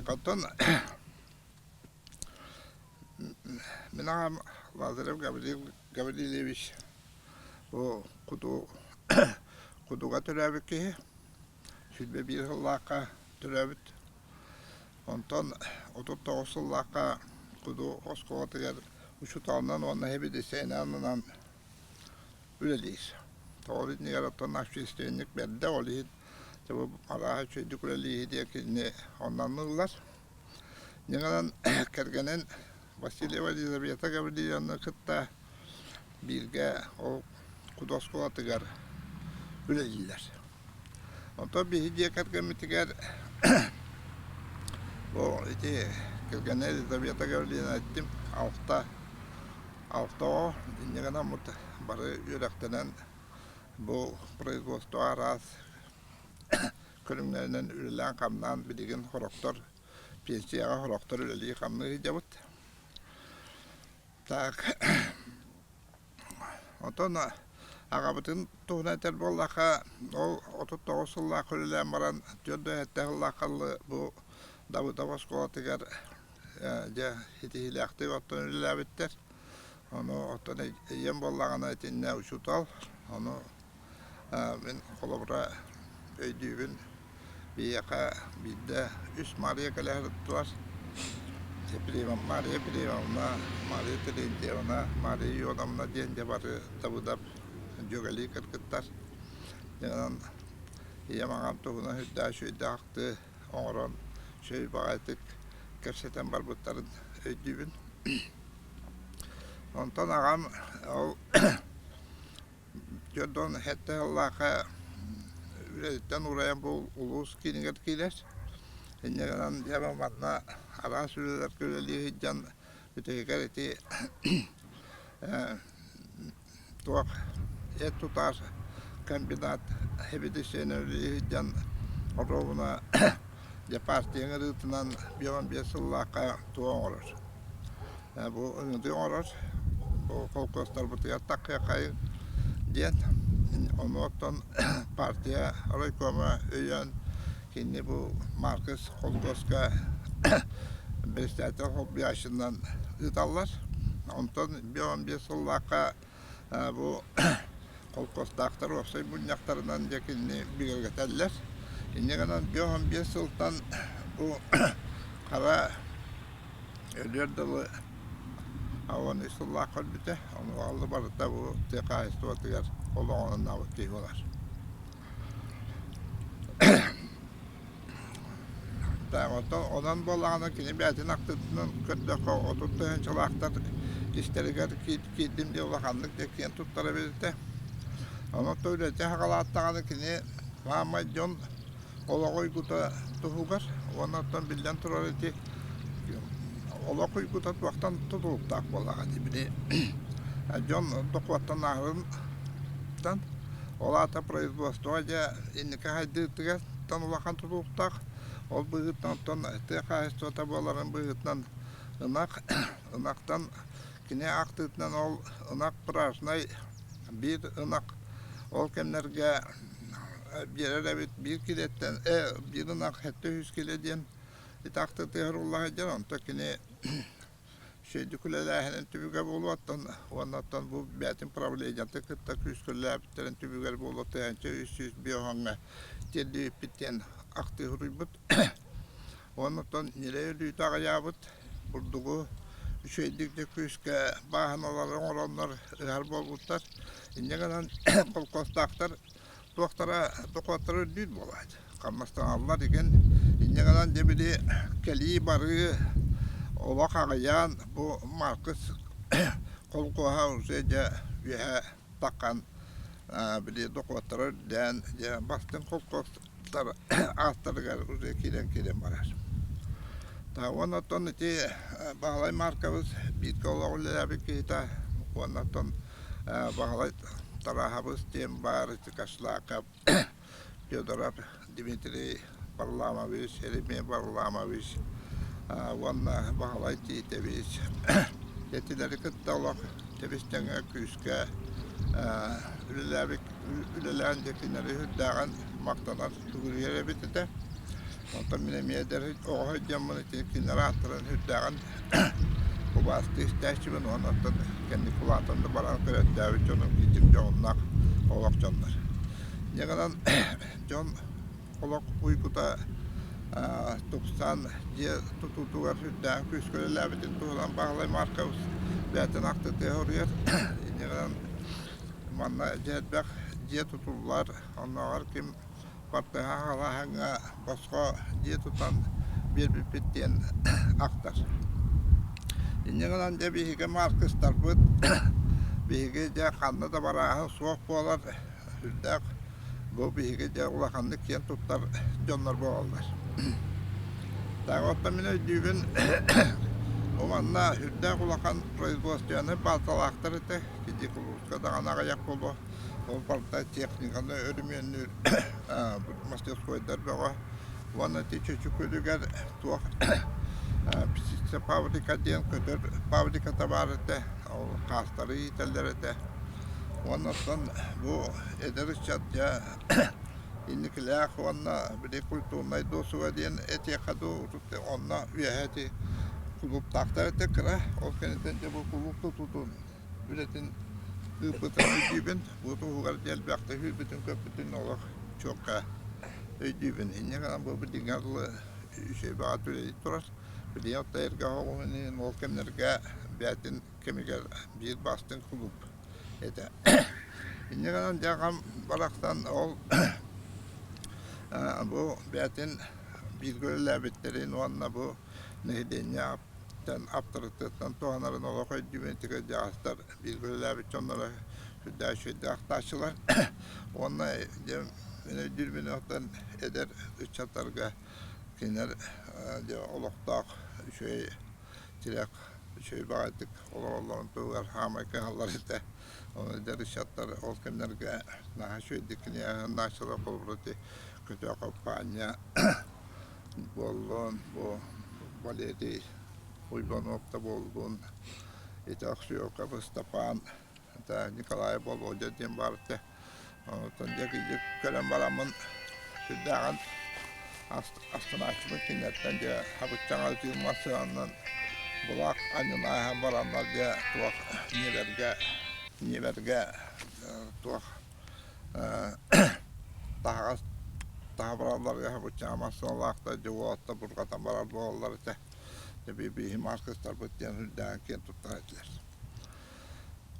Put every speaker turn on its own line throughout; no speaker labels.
Так, оттон мин аҕам Лазарев Гаврил Гаврильевич бу куду кудуга төрөөбүт киһи. 21 сыллаахха төрөөбүт. Онтон 39 сыллаахха Куду оскуолатыгар учууталынан уонна сэбиэдиссэйинэн үлэлиир. Тоҕо иннигэр оттон общественник бэрдэ, ол иһин арааһа үчүгэйдик үлэлииһи диэн кинини оннанныыллар. Дьиҥинэн кэргэнин Васильева Елизавета Гаврильевна кытта бииргэ ол Куду оскуолатыгар үлэлииллэр. Онтон биһи дьиэ кэргэммитигэр бу ити кэргэнэ Елизавета Гаврильевна эттим алта алта оҕо инньэ гынан бары үөрэхтэнэн бу производство араас көрүҥнэринэн үлэлээн-хамнаан билигин сорохтор пенсияҕа сорохтор үлэлии-хамныы сылдьабыт. Так Онтон аҕабытын туһунан этэр буоллахха, ол 39 сыллаах үлэлээн баран, 47 сыллаахха бу Давыдов оскуолатыгар дьэ ситиһиилээхтик оттон үлэлээбиттэр. Ону оттон ийэм буоллаҕына итиннэ учуутал, ону Мин холобура өйдүүбүн, биһиэхэ биирдэ үс Маарыйа кэлэ сырыттылар. Мария Ефремовна, Мария Терентьевна, Мария Ионовна диэн дьэ бары Давыдов дьүөгэлии кыргыттар. Дьэ ийэм аҕам туһунан сүрдээх үчүгэйдик ахтыы оҥорон, үчүгэй баҕайытык кэпсэтэн барбыттарын өйдүүбүн. Онтон аҕам ол 47 сыллаахха үлэтиттэн уурайан бу улуус киинигэр киирэр. Инньэ гынан дьэ манна араас үлэлэргэ үлэлии сылдьан бүтэһигэр ити туох эт тутаар комбинат эбидисиэнэ үлэлии сылдьан оруобуна дьэ партия ыҥырыытынан 55 сыллаахха туох оҥорор. Бу ыҥырыы оҥорор, бу холкуостарбытыгар таххыаххайыҥ диэн. Ону оттон партия райкома өйөөн кинини бу Маркс холкуоска председатель солбуйааччынан ыыталлар. Онтон 15 сыллаахха бу холкуостаахтар уопсай мунньахтарынан дьэ кинини бигэргэтэллэр. Инньэ гынан 55 сылтан бу хара Өлүөр дылы 13 сыллаах көрбүтэ, ону барыта бу тыа хаһаайыстыбатыгар олоҕуннаабыт киһи буолар. Онон буоллаҕына кини бэйэтин ахтыытынан көрдөххө 30 тыһыынчалаахтар истэригэр киирдим диэн улаханнык да киэн туттар эбит этэ. Онон үлэтэ саҕалааттаҕына кини саамай дьон олох уйгута туһугар уонна оттон биллэн турар ити олох уйгута туохтан тутулуктаах буоллаҕа дии били дьон дохуоттан ааһарыттан ол аата производство дьэ инники сайдыытыгар улахан тутулуктаах ол быһыытынан оттон тыа хаһаайыстыбата буоларын быһыытынан ынах ынахтан Кини ахтыытынан ол ынах пражнай биир ынах ол кэмнэргэ биэрэр эбит биир килиэттэн биир ынах 700 кило диэн ити ахтыытыгар улла сылдьар онто кини үчүгэйдик үлэлээһинин түбүгэ буолуо оттон уонна оттон бу бэйэтин правлениетын кытта күүскэ үлэлээбиттэрин түбүгэр буолуо 1305 уоҥҥа тиэрдибиппит диэн ахтыы суруйбут Оннуттан ньирэй өлүүтэ аҕыйаабыт, бурдугу үчүгэйдик да күүскэ бааһыналары оҥороннор ыһар буолбуттар. Инньэ гынан холкуостаахтар туохтара дохуоттара үрдүүр буолааччы. Хамнастаналлар игин. Инньэ гынан дьэ били кэлии-барыы олох аҕыйаан бу Маркс холкуоһа уже дьэ үөһэ таххан били дохуоттара үрдээн дьэ бастыҥ холкуостар ааттарыгар уже киирэн-киирэн барар. Уонна оттон ити Баһылай Маркович бииргэ олох үлэлээбит киһитэ уонна оттон Баһылай Тарааһабыс диэн баар ити Кашлаков Федоров Дмитрий Варламович, Еремей Варламович уонна Баһылай Тиитэбич итилэри кытта олох тэбис-тэҥҥэ күүскэ үлэлээбит үлэлээн дьэ кинилэри үрдээҕин махтанар сүгүрүйэр эбит этэ. Онтон мин эмиэ эдэр оҕо сылдьаммын ити кинилэр ааттарын сүрдээҕин убаастыы истээччибин уонна оттон кэнники улаатан да баран көрөттөөбүт дьонум киирдим дьоһуннаах олох дьоннор. Инньэ гынан дьон олох уйгута тупсан дьиэ тутуутугар сүрдээх күүскэ үлэлээбитин туһунан Баһылай Маркович бэйэтин ахтытыа суруйар. Инньэ гынан манна дьэ элбэх дьиэ тутуллар, оннооҕор ким бартыһаах халааһыҥҥа босхо дьиэ тутан биэрбиппит диэн ахтар. Инньэ гынан дьэ биһиги Маркыстарбыт биһиги дьэ ханна да барааһын суох буолар сүрдээх бу биһиги дьэ улаханнык киэн туттар дьоннор буолаллар. Так оттон мин өйдүүбүн бу манна сүрдээх улахан производственнай баазалаахтар этэ киди кулууска даҕаны аҕыйах буолуо ол барыта техниканы өрөмүөннүүр мастерскойдар бөҕө уонна ити Чөчүкүлүгэр туох птицефабрика диэн көтөр фабриката баар этэ ол хаастары иитэллэр этэ уонна оттон бу эдэр ыччат дьэ инникилээх уонна били культурнай досуга диэн этиэххэ дуу онно үөһэ ити кулууптаахтар этэ кыра ол кэнниттэн дьэ бу кулууп тутуутун үлэтин ыыппытын өйдүүбүн. Бу туһугар дьэ элбэхтэ сүүрбүтүн-көппүтүн олох чуокка өйдүүбүн. Инньэ гынан бу билиҥҥэ дылы үчүгэй баҕа үлэлии турар. Билигин оттон эргэ оҕоҕун иһин ол кэмнэргэ бэйэтин кэмигэр биир бастыҥ кулууп этэ. Инньэ гынан дьэ аҕам барахсан ол бу бэйэтин бииргэ үлэлээбиттэрин уонна бу нэһилиэнньэ аптарытыаттан туһанарын олох өйдүүбүн ити кырдьаҕастар бииргэ үлэлээбит дьонноро сүрдээх үчүгэйдик ахтааччылар уонна дьэ мин өйдүүрбүн оттон эдэр ыччаттарга кинилэр дьэ олохтоох үчүгэй тирэх үчүгэй баҕайытык олороллорун туһугар хаамай кыһаллар этэ ону эдэр ыччаттар ол кэмнэргэ наһаа үчүгэйдик киниэхэ холобура ити Көтөөхөп Паанньа буоллун, бу Валерий Уйбанов да буоллун, ити Охсуокап Ыстапаан, это Николай Володя диэн баар этэ. Онтон дьэ кырдьык көрөн бараммын сүрдээҕин астынааччыбын кинилэртэн дьэ хабыччаҥа ытыыр массыынанан булаах анньын ааһан бараннар дьэ туох ньиэбэргэ ньиэбэргэ туох таһаҕас таһа баралларыгар хабыччаҥа массыыналаахтар дьэ уолаттар бурҕатан барар буолаллар этэ. Дьэ биһи мааркыстарбыт диэн сүрдээҕин киэн туттар этилэр.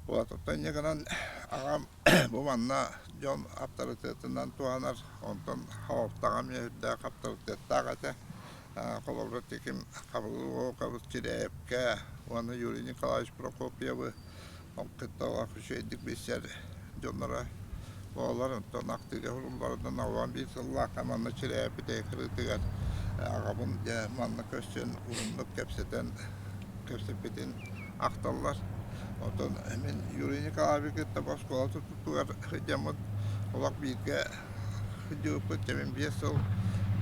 Уолаттартан инньэ гынан аҕам бу манна дьон аптарытыатынан туһанар, онтон Хабаптаҕа эмиэ сүрдээх аптарытыаттаах этэ. Холобура Тиким Хабылык Чирээйэпкэ уонна Юрий Николаевич Прокопьевы кытта олох үчүгэйдик билсэр дьонноро буолар. Онтон ахтыыга сурулларынан оҕом биир сыллаахха манна Чирээйэппит кырыытыгар аҕабын дьэ манна көрсөн уһуннук кэпсэтэн кэпсэппитин ахталлар. Оттон мин Юрий Николаевич кытта бу оскуола тутуутугар сылдьаммыт олох бииргэ сылдьыбыппыт. Дьэ мин 5 сыл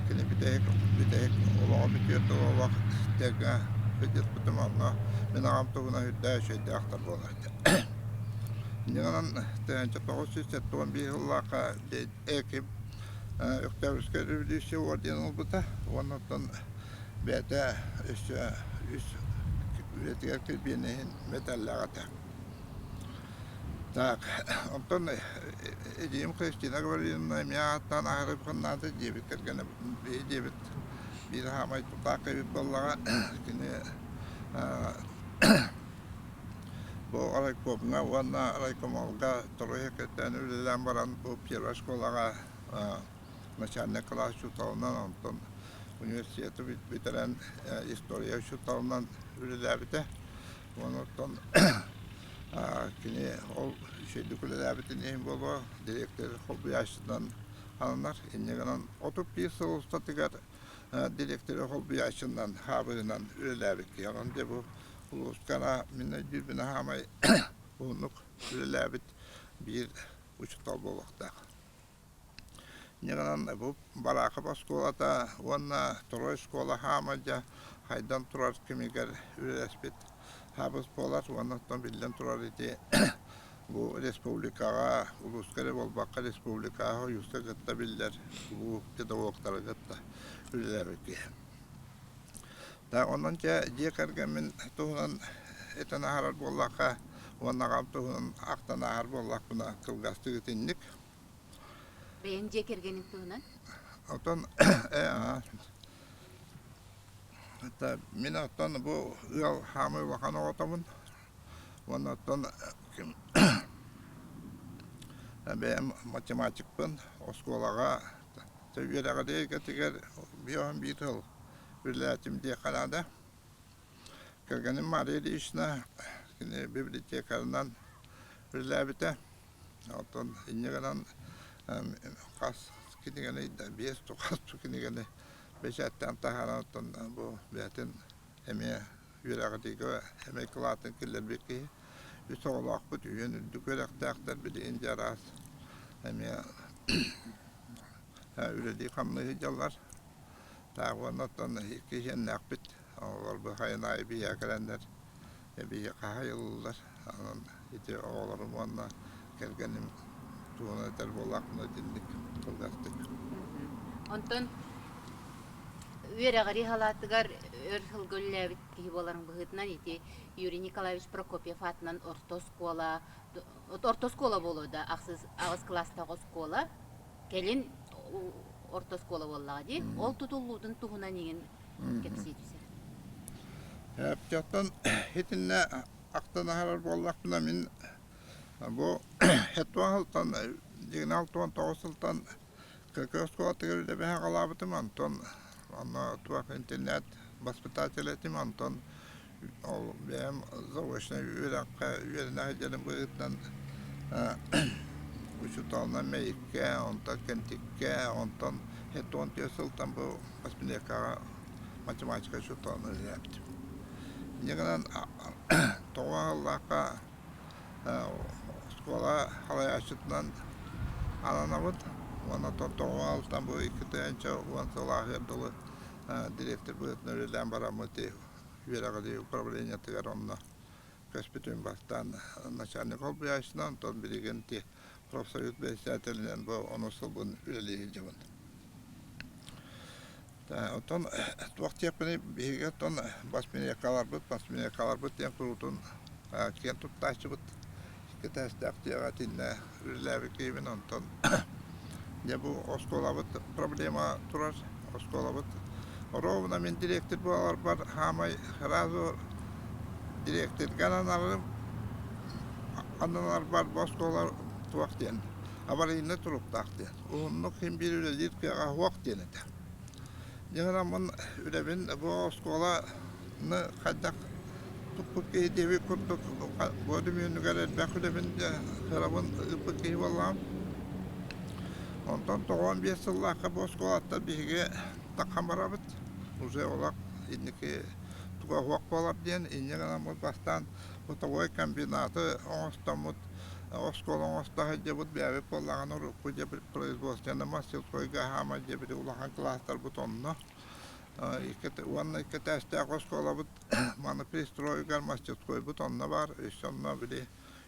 кини бүтэһик бүтэһик олоҕо бүтүөр дылы олох тэҥҥэ сылдьыспытым. Онно мин аҕам туһунан үрдээх үчүгэйдик ахтар буолар этэ. Инньэ гынан 1971 сыллаахха Эким Өктөөбүскэй революция орденын ылбыта уонна оттон бэйэтэ өссө үс үлэтигэр кирбиэн иһин мэтээллээх этэ. Так, онтон эдьиийим Христина Гаврильевна эмиэ ааттаан аһарыпханнаата диэбит кэргэнэ биһи диэбит биир хаамай тутаах эбит буоллаҕа кини бу райкомҥа уонна райкомолга торуйа кэттээн үлэлээн баран бу первая школаҕа начальнай кылаас учууталынан, онтон университеты бүтэрэн история учууталынан үлэлээбитэ. Онтон кини ол үчүгэйдик үлэлээбитин иһин буолуо, директор холбуйааччытынан ананар. Инньэ гынан 31 сыл устатыгар директоры холбуйааччынан, хаабыһынан үлэлээбит киһи. Онон дьэ бу улууска мин өйдүүрбүн аһаамай уһуннук үлэлээбит биир учуутал буолуохтаах. Инньэ гынан бу Бараахап оскуолата уонна Второй школа хаамадьа хайдан турар кэмигэр үлэлэспит хаабыс буолар уонна оттон биллэн турар ити Бу республикаҕа, улууска эрэ буолбакка, республикаҕа ойууска кытта биллэр улуу педагогтары кытта үлэлээбит киһи. Да, онон дьэ дьиэ кэргэммин туһунан этэн аһарар буоллахха уонна аҕам туһунан ахтан ааһар буоллахпына кылгастык итинник.
Бэйэҥ дьиэ кэргэниҥ туһунан?
Оттон мин оттон бу ыал хаамыы улахан оҕотобун уонна оттон ким бэйэм математикпын оскуолаҕа үөрэҕирии эйгэтигэр 51 сыл үлэлээтим диэххэ наада. Кэргэним Мария Ильична кини библиотекарынан үлэлээбитэ. Оттон инньэ гынан хас кинигэни да биэс хас кинигэни бэчээттээн таһааран оттон бу бэйэтин эмиэ үөрэҕитигэ эмиэ кылаатын киллэрбит киһи. Үс оҕолоохпут үһүөн үрдүк үөрэхтээхтэр билигин дьэ араас эмиэ үлэлии-хамныы сылдьаллар. Таах уонна оттон икки сиэннээхпит. Оҕолор бу сайын аайы биһиэхэ кэлэннэр биһиэхэ хаһайыллар. Онон ити оҕолорум уонна кэргэним туһунан этэр буоллахпына итинник кылгастык.
Онтон үөрэҕирии халаатыгар өр сылга үлэлээбит киһи буоларыҥ быһыытынан ити Юрий Николаевич Прокопьев аатынан орто оскуола орто оскуола буолуо да ахсыс аҕыс кылаастаах оскуола кэлин орто оскуола буоллаҕа дии ол тутуллуутун туһунан иҥин кэпсии түсэр.
Оттон итиннэ ахтан аһарар буоллахпына мин бу хетуан сылтан дьиҥинэ 69 сылтан КК оскуолатыгар үлэбин аҕалаабытым онтон онно туох интернет воспитатель этим онтон ол бэйэм заочнай үөрэххэ үөрэнэ сылдьарым быһыытынан учууталынан Мэйиккэ, онтон Кэнтиккэ, онтон 74 сылтан бу Восьмилетка математика учууталынан үлэлээбитим. Инньэ гынан тоҕо аһыллаахха оскуола салайааччытынан ананабыт уонна оттон тоҕо алтан бу 2010 сыл ааһыар дылы директор быһыытынан үлэлээн бараммыт үөрэҕирии управлениетыгар онно көспүтүм бастаан начальник солбуйааччынан, онтон билигин ти профсоюз председателинэн бу онус сылбын үлэлии сылдьабын. Оттон туох диэхпиний биһиги оттон басминекаларбыт, басминекаларбыт диэн куруутун киэн туттааччыбыт кэтээстээх дьиэҕэ итиннэ үлэлээбит киһибин онтон дьэ бу оскуолабыт проблема турар оскуолабыт ровно мин директор буоларбар хаамай сразу директорга ананарым ананарбар бу оскуола туох диэн аварийнай туруктаах диэн уһуннук син биир үлэлиир кыаҕа суох диэн этэ Дьиҥинэн үлэбин бу оскуоланы хайдах туппут киһи диэбит курдук бу өрөмүөнүгэр элбэх үлэбин сырабын ыыппыт киһи буоллаҕым. Онтон 95 сыллаахха бу оскуолаттан биһиги таххан барабыт. Уже олох инники туга суох буолар диэн инньэ гынаммыт бастаан бытовой комбинаты оҥостоммут оскуола оҥосто сылдьыбыт бэйэбит буоллаҕына урукку дьэ производственнай мастерскойга хаама дьэбит улахан кылаастарбыт онно уонна икки этээстээх оскуолабыт маны пристройугар мастерскойбут онно баар өссө онно били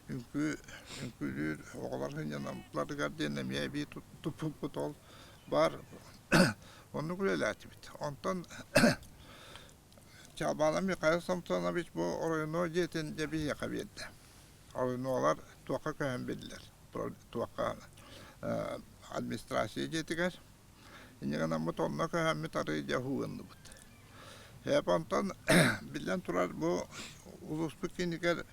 үҥкүү үҥкүүлүүр оҕолор сынньаналларыгар диэн эмиэ эбии туппуппут ол баар оннук үлэлээтибит онтон Чалбаана Михаил Самсонович бу оройуонуо дьиэтин дьэ биһиэхэ биэрдэ. Оройуонуолар туохха көһөн биллэр, туохха администрация дьиэтигэр. Инньэ гынаммыт онно көһөммүт арыы дьэ уһугуннубут. Эп онтон биллэн турар бу улууспут киинигэр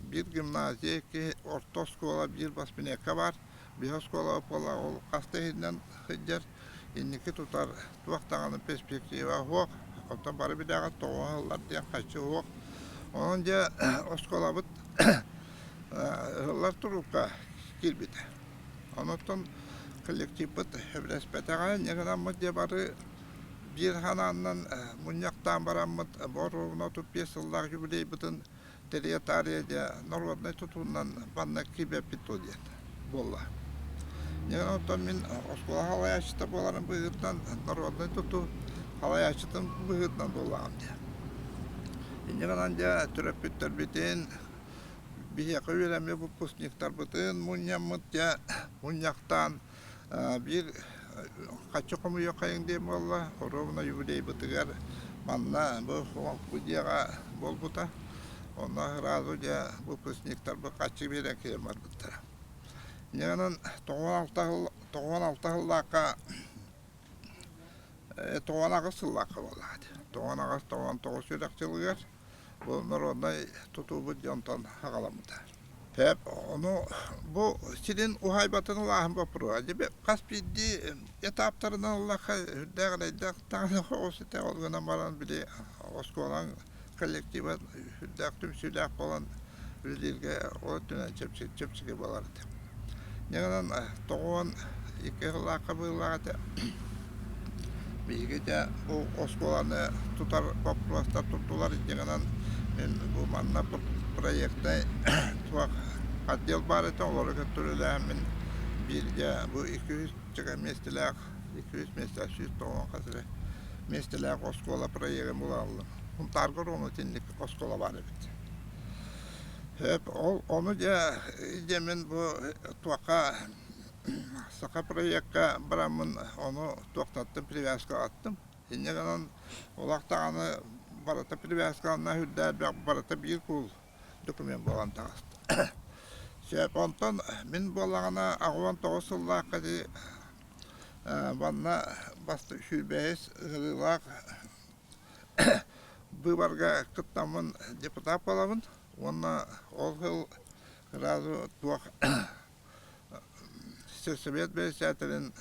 Биир гимназия, икки орто оскуола, биир воспитанника баар. Биһи оскуола буола ол хас да иһинэн сылдьар. Инники тутар туох даҕаны перспектива суох. Оттон бары билэҕит тоҕо ыһыллар диэн харчы суох. Онон дьэ оскуолабыт ыһыллар турукка киирбитэ. Онон коллективпыт сөбүлэспэтэҕэ. Инньэ гынаммыт дьэ бары Биир ханааннан мунньахтаан бараммыт боруобуна 35 сыллаах юбилейбытын тэрийэ таарыйа дьэ народнай тутуунан манна киирбэппит дуо диэн буолла. Дьэ оттон мин оскуола салайааччыта буоларым быһыытынан народнай тутуу салайааччытын быһыытынан буоллаҕым дии. Инньэ гынан дьэ төрөппүттэрбитин, Биһиэхэ үөрэммит выпускниктарбытын мунньаммыт дьэ мунньахтаан биир хаччы хомуйуоххайыҥ диэн буолла. Оруобуна юбилейбытыгар манна бу бу дьиэҕэ буолбута. Онно сразу дьэ выпускниктарбыт хаччы биэрэн киирэн барбыттара. Инньэ гынан 96 сыллаахха 98 сыллаахха буоллаҕа ити. 98 99 үөрэх дьылыгар бу народнай тутуубут дьонтон аҕаламмыта. Тэп, ону бу сирин уһаайбатын улааһын боппуруоһа. Дьэ, хас биирдии этаптарынан ыллахха үрдээх эрэйдээх даҕаны оҕус этэ. Ол гынан баран били оскуолаҥ коллектива сүрдээх түмсүүлээх буолан үлэлииргэ ол өттүнэн чэпчэки, чэпчэки буолар этэ. Дьэ гынан 92 сыллаахха быыллаах этэ. Биһиги дьэ бу оскуоланы тутар боппуруостар турдулар. Дьэ гынан мин бу манна проектнай туох отдел баар этэ, олору кытта үлэлээммин бииргэ бу 200 чэкэ миэстэлээх 200 миэстэлээх 190 хас эрэ миэстэлээх оскуола проегын булаллым. Сунтаарга ровно итинник оскуола баар эбит. Сөп, ол ону дьэ дьэ мин бу туохха саха проекка бараммын ону туохтаттан привязкалаттым. Инньэ гынан олох даҕаны барыта привязкаланна үрдээбэх барыта биир куул документ буолан таҕыста. Сөп, онтон мин буоллаҕына 89 сыллаахха дии манна басты сүүрбэһис ыҥырыылаах быыбарга кыттаммын депутат буолабын уонна ол сыл сразу туох сельсовет бэрэссэдээтэлин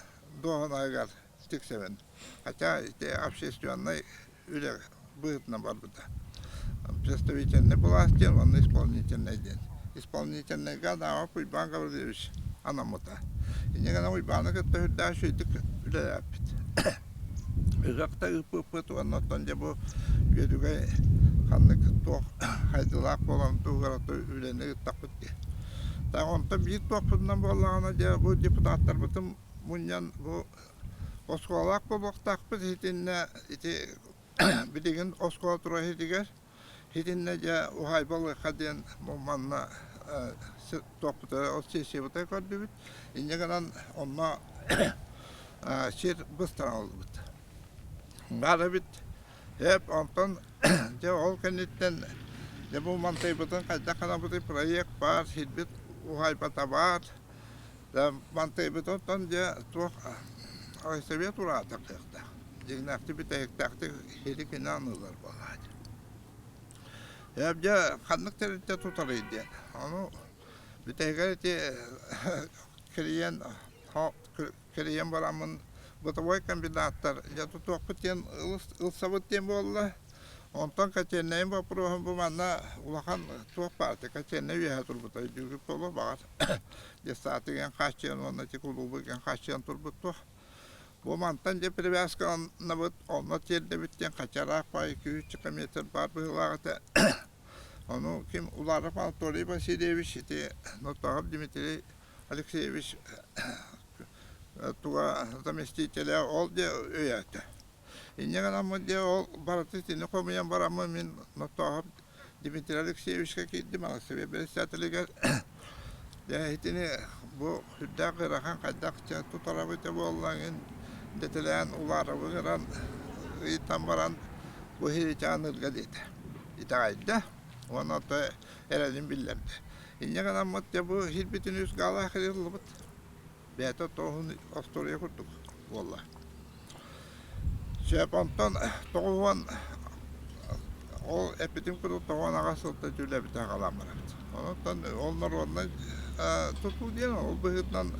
дуоһунаһыгар тиксэбин. Хотя ити общественнай үлэ быһыытынан барбыта. Представительный власть диэн уонна исполнительный диэн. Исполнительныйга Адамов Уйбаан Гаврильевич анаммыта. Инньэ гынан Уйбааны кытта үрдээх үчүгэйдик үлэлээппит. Ыһыахта ыыппыппыт уонна оттон дьэ бу Үөдүгэй ханнык туох хайдылаах буолан туһугар үлэни ыыттахпыт дии. Так онтон биир туохпутунан буоллаҕына дьэ бу депутаттарбытын мунньан бу оскуолалаах буолуохтаахпыт итиннэ ити билигин оскуола турар иһитигэр итиннэ дьэ уһаайба ылыахха диэн манна туохпутугар ол сессиябытыгар көрдүбүт. Инньэ гынан онно сир быстаран ыллыбыт. Баар эбит. Эп онтон дьэ ол кэнниттэн дьэ бу мантайбытын хайдах гынабытый проект баар, сирбит уһаайбата баар. Мантайбыт оттон дьэ туох райсовет ураата кыахтаах. Дьиҥнээхтик бүтэһиктээхтик сири кини аныылар буолааччы. Дьэ ханнык тэрилтэ тутарый диэн. Ону бүтэһигэр ити кирийэн кирийэн бараммын бытовой комбинаттар дьэ тутуохпут диэн ылсабыт диэн буолла. Онтон котельнайын боппуруоһун бу манна улахан туох баар котельнай үөһэ турбута өйдүүгүт буолуо баҕар детсад игэн хааччыйан уонна ити кулуубу игэн хааччыйан турбут туох. Бу мантан дьэ привязкаланнабыт, онно тиэрдэбит диэн хачараах баай 200 метр баар быһыылаах этэ. Ону ким Уларов Анатолий Васильевич ити Нотоһов Дмитрий Алексеевич туга заместителя ол дьэ өйөөтө. Инньэ гынаммын дьэ ол барыта итини хомуйан бараммын мин Нотоһов Дмитрий Алексеевичка киирдим, Алексей председателигэр. Дьэ итини бу сүрдээх ыарахан хайдах тутарабыт буолла эҥин дэтэлээн Уларовы ыҥыран ыйытан баран бу иһиричээн ырга диэтэ. Итэҕэйдэ уонна ото эрэлин биллэрдэ. Инньэ гынаммыт дьэ бу иһирбитин үс гаалаах ыллыбыт. Бэйэтэ тоҕуһун остуоруйа курдук буолла. Сөп, онтон 90 ол эппитим курдук 98 сылта үлэбитэ аҕалаан барабыт. Онтон ол народнай тутуу диэн ол быһыытынан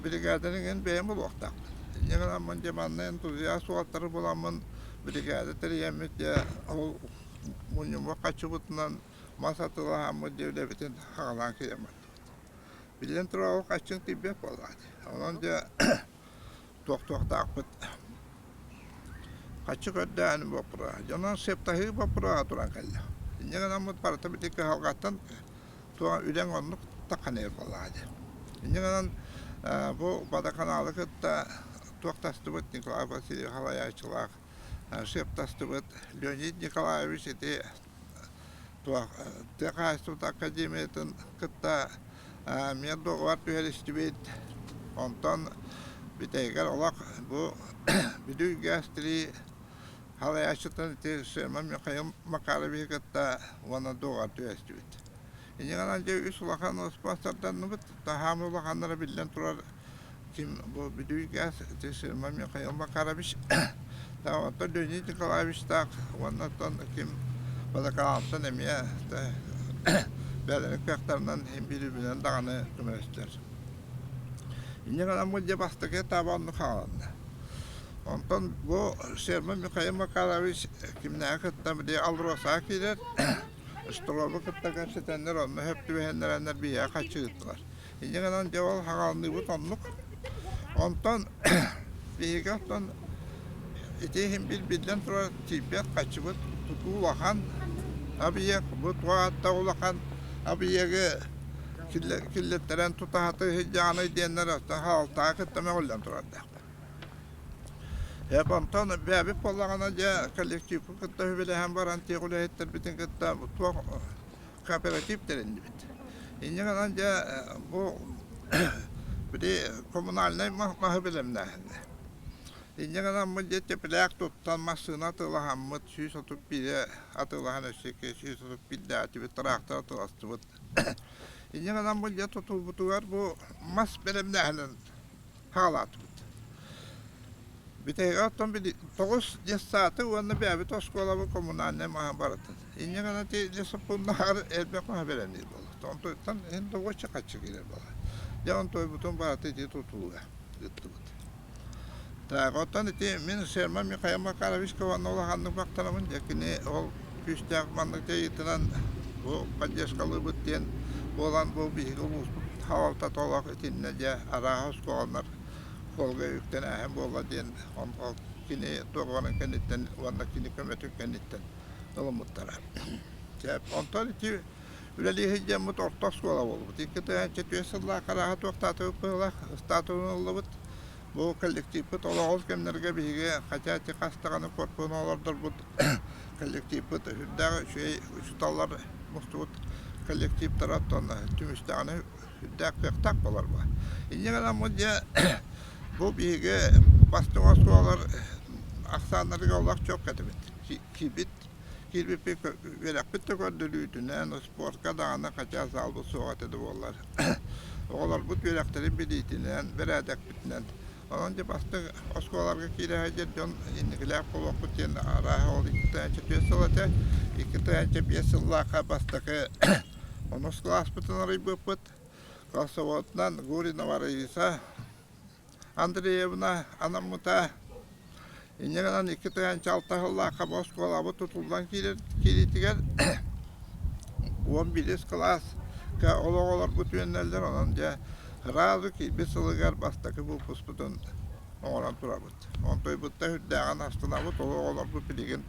биригээдэни иҥин бэйэм булуохтаахпын. Инньэ гынаммын дьэ манна энтузиаст уолаттары буламмын биригээдэ тэрийэммит дьэ ол мунньуммут хаччыбытынан мас атыылаһаммыт дьэ үлэбитин аҕалаан киирэн бардыбыт. Биллэн турар, ол хаччыҥ тиийбэт буоллаҕа дии. Онон дьэ туох-туохтаахпыт хаччы көрдөөн боппуруоһа. Дьонон сыаптаһыы боппуруоһа туран кэллэ. Инньэ гынаммыт барыта бити кыһалҕаттан туох үлэҥ оннук тахханыыр буоллаҕа дии. Инньэ гынан бу водоканалы кытта туох тастыбыт Николай Васильев салайааччылаах сыаптастыбыт Леонид Николаевич ити Туох тыа хаһаайыстыбата академиятын кытта эмиэ дуогабар түһэристибит. Онтон бүтэһигэр олох бу Бүлүү ГАЗ-3 салайааччытын ити Шерман Михаил Макаровиһы кытта уонна дуогабар түһэстибит. Инньэ гынан дьэ үс улахан спонсорданныбыт. Таһаамы улаханнара биллэн турар ким бу Бүлүү ГАЗ ити Шерман Михаил Макарович оттон Леонид Николаевичтаах уонна оттон ким Водоканалтан эмиэ бэйэлэрин кыахтарынан иһин биирибинэн даҕаны көмөлөстөр. Инньэ гынан бу дьэ бастакы этаба оннук хааланна. Онтон бу Шерман Михаил Макарович кимнээҕи кытта били Алроса киирэр, Штробу кытта кэпсэтэннэр онно сөп түбэһиннэрэннэр биһиэхэ харчы ыыттылар. Инньэ гынан дьэ ол хаҕалыныыбыт оннук. Онтон биһиги оттон ити иһин биллэн турар тиийбэт хаччыбыт тутуу улахан объект, бу туох ааттаах улахан объегы киллэттэрэн тутаһаты сылдьаҕыный диэннэр оттон хаалтаҕа кытта мөҕүллэн турардаахпыт. Эп онтон бэйэбит буоллаҕына дьэ коллективпын кытта сүбэлэһэн баран тиэх үлэһиттэрбитин кытта туох кооператив тэриннибит. Инньэ гынан дьэ бу били коммунальнай маһы бэлэмнээһиннэ. Инньэ гынаммыт дьэ теплээх туттан массыына атыылаһаммыт 131 атыылаһан өссө 131-дээтибит тыраахтар атыыластыбыт. Инньэ гынаммыт дьэ тутулбутугар бу мас бэлэмнээһинин хаалаатыбыт. Бүтэһигэ оттон тоҕус детсады уонна бэйэбит оскуолабыт коммунальнай маһа барытын. Инньэ гынан ити лесопуннаһар элбэх маһа бэлэмниир буолла. Онтон иһин добуочча хаччы киирэр буолла. Дьэ онтойбутун барыта ити тутууга ыыттыбыт. Так, оттон ити мин Шерман Михаил Макаровичка уонна улаханнык махтанабын. Дьэ кини ол күүстээх маннык дьайыытынан бу поддержкалыыбыт диэн буолан бу биһиги улууспут салалтата олох итиннэ дьэ арааһа оскуолалар суолга үктэнээһин буолла диэн ол кини туоҕарын кэнниттэн уонна кини көмөтүн кэнниттэн ылыммыттара. Дьэ, онтон ити үлэлии сылдьаммыт орто оскуола буолбут. 2004 сыллаах арааһа туохтаатыбыт быһыылаах статуһун ыллыбыт. Бу коллективпыт олоҕол кэмнэргэ биһиги хотя хас даҕаны корпуһун олордорбут коллективпыт сүрдээх үчүгэй учууталлар мустубут коллективтара оттон түмүстэҕинэ сүрдээх кыахтаах буолар бу. Инньэ гынан дьэ бу биһиги бастыҥ оскуолалар ахсааннарыгар олох чуокка этибит. Киирбит киирбиппит үөрэхпит да көрдөрүүтүнэн, спортка даҕаны хотя залбыт суох этэ да буоллар. Оҕолорбут үөрэхтэрин билиитинэн, бэрээдэкпитинэн. Онон дьэ бастыҥ оскуолаларга киирэ сылдьар дьон инникилээх буолуохпут диэн арааһа ол 2004 сыл этэ. 2005 сыллаахха бастакы онус кылааспытын арыйбыппыт. Классоводунан Гуринова Раиса Андреевна анаммыта. Инньэ гынан 2006 сыллаахха бу оскуолабыт тутуллан киирэр киириитигэр 11 кылааска ол оҕолорбут үөннэллэр, онон дьэ сразу киирбит сылыгар бастакы выпускпутун оҥорон турабыт. Онтуйбутта сүрдээҕин астынабыт, ол оҕолорбут билигин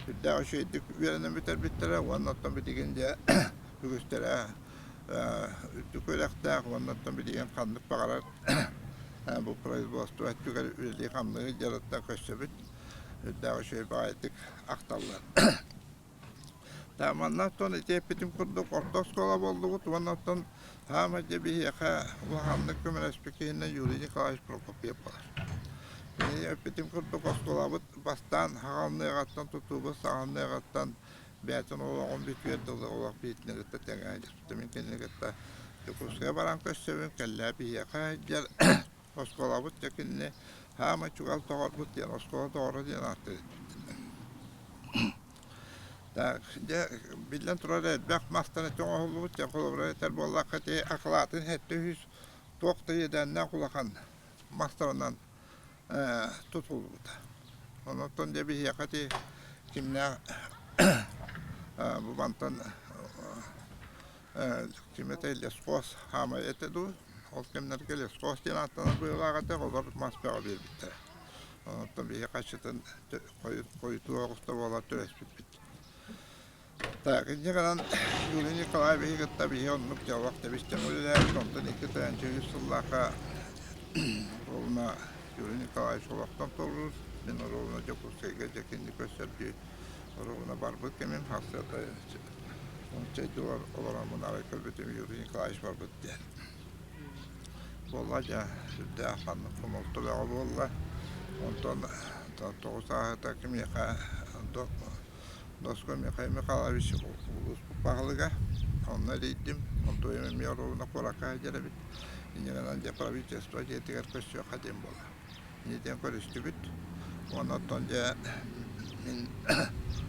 сүрдээх үчүгэйдик үөрэнэн бүтэрбиттэрэ уонна оттон билигин дьэ үгүстэрэ үрдүк үөрэхтээх уонна оттон билигин ханнык баҕарар бу производство өттүгэр үлэлии-хамныы дьарыктан көрсөбүт. Үрдээх үчүгэй баҕайытык ахталлар. Манна оттон ити эппитим курдук орто оскуола буоллубут уонна оттон саамай дьэ биһиэхэ улаханнык көмөлөспүт киһинэн Юрий Николаевич Прокопьев буолар. Кини эппитим курдук оскуолабыт бастаан хаҕалныаҕыттан тутуубут саҕаланыаҕыттан бэйэтин олоҕун бүтүөр дылы олох биитини кытта тэҥэ мин кинини кытта Дьокуускайга баран көрсөбүн, кэллээ биһиэхэ сылдьар оскуолабыт дьэ кинини саамай чугас доҕорбут диэн оскуола доҕоро диэн ааттыыр Так, дьэ, биллэн турар элбэх мастан этэ оҥоһуллубут, дьэ, холобура этэр буоллахха ити акылаатын 700 туох да иэдээннээх улахан мастарынан тутуллубута. Онон дьэ биһиэхэ ити кимнээх бу мантан ким этэй лесхоз хаамай этэ дуу ол кэмнэргэ лесхоз диэн ааттанар быһыылаах этэ олор мас бөҕө биэрбиттэрэ. Онтон биһи хаччытын хойутуу оҕуста буолан түбэспиппит. Так, инньэ гынан Юрий Николаевиһы кытта биһи оннук дьоллоох тэбис-тэҥ үлэлээбит, онтон 2003 сыллаахха ровно Юрий Николаевич олохтон туоруур, мин ровно Дьокуускайга дьэ кинини көрсөрдүү ровно барбыт кэмим, сарсыарда. Чэйдии олороммун арай көрбүтүм Юрий Николаевич барбыт диэн. Буолла дьэ, сүрдээх маннык хомолто бөҕө буолла. Онтон 9 ааһыта кимиэхэ Доско Михаил Михайлович улууспут баһылыга. Онно эрийдим. Онтон эмиэ оруобуна куоракка сылдьар эбит. Инньэ гынан дьэ правительство дьиэтигэр көрсүөххэ диэн буолла. Иннитэн көрүстүбүт. Уонна оттон дьэ мин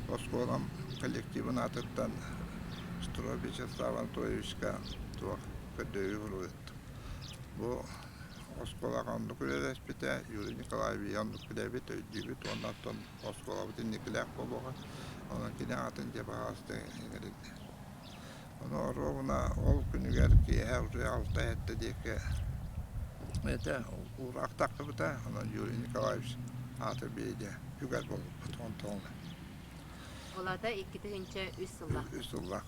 оскуолам коллективын аатыттан Строй Вячеслав Анатольевичка туох көрдөһүү суруйуттум. Бу оскуолаҕа оннук үлэлэспитэ, Юрий Николаевич оннук билэбит, өйдүүбүт уонна оттон оскуолабыт инникилээх буолуоҕа. Онон кини аатын дьэ баһаалыста иҥэриллэр. Ону оруобуна ол күнүгэр киэһэ уже 6-7 диэки этэ уураах тахсыбыта. Онон Юрий Николаевич аата биэдэ үгэр буолбут онтон
Ол аата 2003 сыллаах.
Үс сыллаах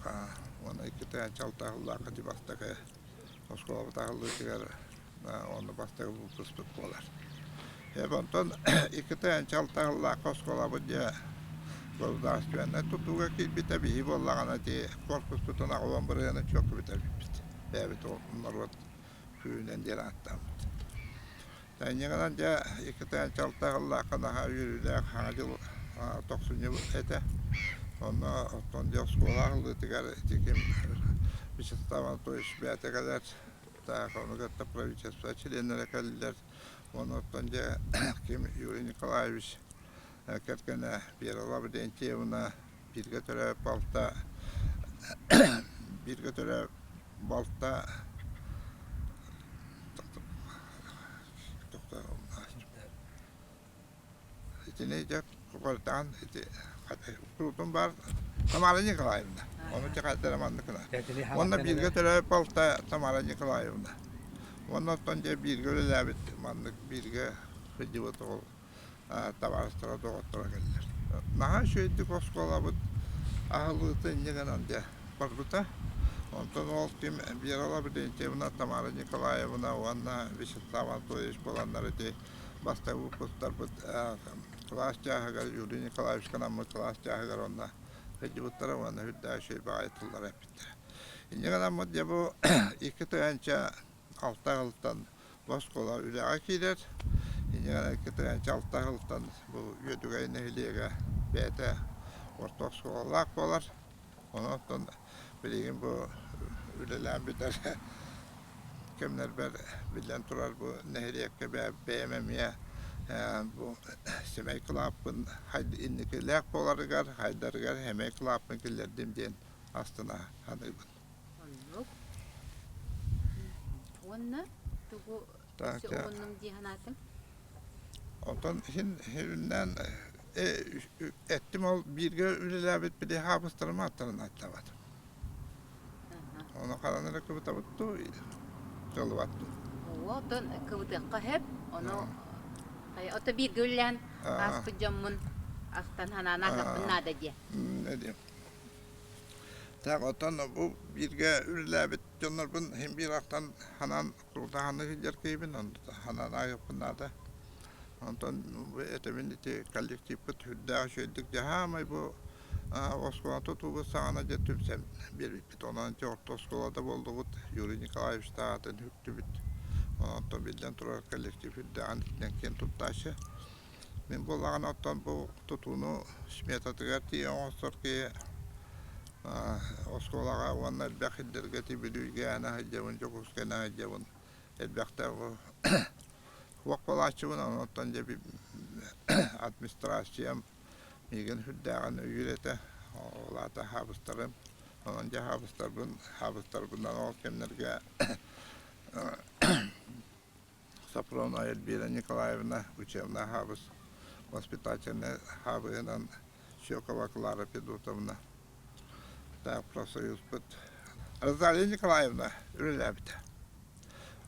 уонна 2006 сыллаах ити бастакы оскуолабыт аһыллыытыгар онно бастакы выпускпут буолар. Онтон 2006 сыллаахха оскуолабыт дьэ государственнай тутууга киирбитэ биһи буоллаҕына ити корпуспутун аҕалан бырыһыаны чуоккубут эбиппит. Бэйэбит норуот күүһүнэн диэн ааттаабыт. Инньэ дьэ 2006 сыллаахха наһаа үөрүүлээх Саҥа дьыл тохсунньу этэ. Онно оттон дьэ оскуола аһыллыытыгар ити ким Вячеслав Анатольевич бэйэтэ кэлэр, так ону кытта правительство чилиэннэрэ кэллилэр. Уонна оттон дьэ ким Юрий Николаевич кэргэнэ Вера Лаврентьевна бииргэ төрөөбүт балта бииргэ төрөөбүт балта Итини дьэ кубардаан ити куруутун баар Тамара Николаевна. Ону чахайдара манныкына. Уонна бииргэ төрөөбүт балта Тамара Николаевна. Уонна оттон дьэ бииргэ үлэлээбит маннык бииргэ сылдьыбыт ол табаарыстара, доҕотторо кэллэр. Наһаа үчүгэйдик оскуолабыт аһыллыыта инньэ гынан дьэ барбыта. Онтон ол ким Вера Лаврентьевна, Тамара Николаевна уонна Вячеслав Анатольевич буоланнар ити бастакы выпусктарбыт кылаас чааһыгар Юрий Николаевичка анаммыт кылаас чааһыгар уонна сылдьыбыттара уонна үрдээх үчүгэй баҕайы тыллары эппиттэрэ. Инньэ гынаммыт дьэ бу 2006 сылтан бу оскуола үлэҕэ киирэр. Инньэ гынан 2006 сылтан бу Үөдүгэй нэһилиэгэ бэйэтэ орто оскуолалаах буолар. Онон билигин бу үлэлээн бүтэр кэмнэрбэр биллэн турар бу нэһилиэккэ бэйэм эмиэ бу сэмэй кылааппын инникилээх буоларыгар, хайдарыгар сэмэй кылааппын киллэрдим диэн астына саныыбын.
Оннук. Уонна тугу өссө уһуннум дии санаатыҥ?
Онтон иһин иһиннэн эттим ол бииргэ үлэлээбит били хаабыстарым ааттарын ааттаабатым. Ону хадан эрэ кыбытабыт дуу, кылыбат дуу.
Оо, оттон кыбытыахха сөп. Ону ото бииргэ үлэлээн ааспыт дьоммун ахтан санаан ааһыахпын наада диэ.
Диэм. Так, оттон бу бииргэ үлэлээбит дьоннорбун иһин биир ахтан санаан курутаһаннык сылдьар киһибин, санаан ааһыахпын наада. Онтон бу этэбин ити коллективпыт сүрдээх үчүгэйдик дьаһаамай бу оскуола тутуубут саҕана дьэ түмсэн биэрбиппит. Онон ити орто оскуолада буоллубут, Юрий Николаевич аатын үктүбүт. Онтон биллэн турар коллектив үрдээҕин итинэн киэн туттааччы. Мин буоллаҕына оттон бу тутууну сметатыгар тиийэ оҥостор киһи оскуолаҕа уонна элбэх сирдэргэ ити Бүлүүгэ сылдьабын, Дьокуускайга сылдьабын. Элбэхтэ суох буолааччыбын, онтон дьэ администрациям миигин сүрдээҕин өйүүр этэ. Ол аата хаабыстарым. Онон дьэ хаабыстарбын, хаабыстарбынан ол кэмнэргэ Сопронова Эльвира Николаевна учебнай хаабыс, воспитательнай хаабыһынан Щекова Клара Федотовна, так профсоюзпут Розалия Николаевна үлэлээбитэ.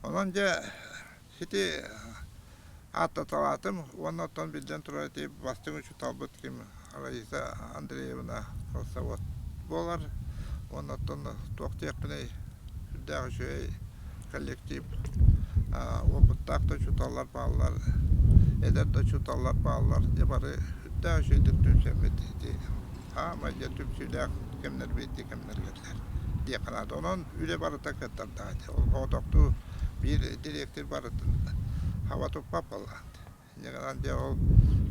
Онон дьэ ити ааттаталаатым уонна оттон биллэн турар ити бастыҥ учууталбыт ким Раиса Андреевна Холсовод буолар. Уонна оттон туох диэхпиний сүрдээх үчүгэй коллектив уопуттаах да учууталлар бааллар, эдэр да учууталлар бааллар. Дьэ бары сүрдээх үчүгэйдик түмсэммит ити хаамай дьэ түмсүүлээх. кэмнэр биирдии кэмнэргэ этилэр диэххэ наада. Онон үлэ барыта кыттардаах этэ. Ол соҕотохтуу биир дириэктир барытын хаба туппат буоллаҕа. Инньэ гынан дьэ ол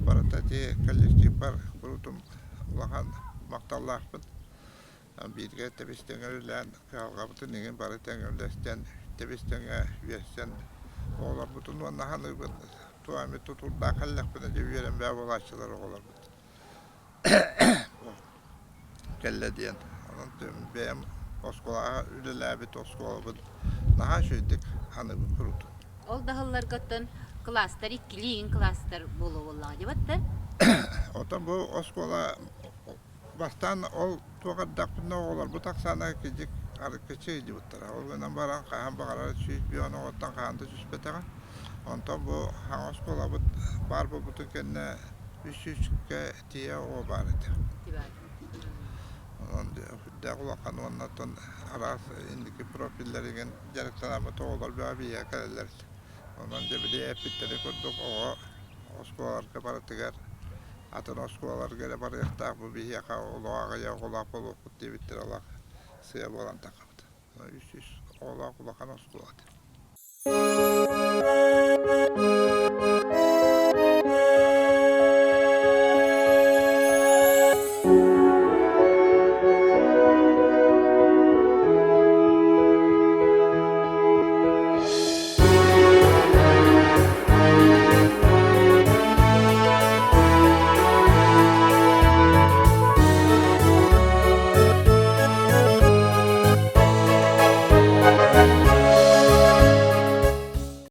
барыта ити коллективпар куруутун улахан махталлаахпын. Бииргэ тэбис-тэҥэ үлэлээн, кыһалҕабытын иҥин бары тэҥ үллэстэн, тэбис-тэҥэ үөрсэн оҕолорбутун уонна саныыбын туох эмит тутуурдаах кэллэхпинэ дьэ үөрэн бээ буолааччылар оҕолорбут кэллэ диэн. Онон бэйэм оскуолаҕа үлэлээбит оскуолабын наһаа үчүгэйдик аныыбын куруутун.
Ол да ыһылларгыттан кылаастар иккилии кылаастар буолуо буоллаҕа дии да?
Оттон бу оскуола Бастаан ол туох эрдэхпинэ оҕолорбут ахсаана кидьик арыкыччы ыйдыбыттара. Ол гынан баран хаһан баҕарар 150 оҕоттон хаһан да түспэтэҕэ. Онтон бу саҥа оскуолабыт баар буолбутун кэннэ 300-кэ тиийэ оҕо баар этэ. Онон сүрдээх улахан уонна оттон араас инники профиллэригин дьарыктанаммыт оҕолор бөҕө биһиэхэ кэлэллэр. Онон дьэ били эппиттэрин курдук оҕо оскуолаларга барытыгар атын оскуолаларга эрэ барыахтаах бу биһиэхэ олох аҕыйах оҕолоох буолуохпут диэбиттэрэ олох сыа буолан таххабыт. 300 оҕолоох улахан оскуола этэ.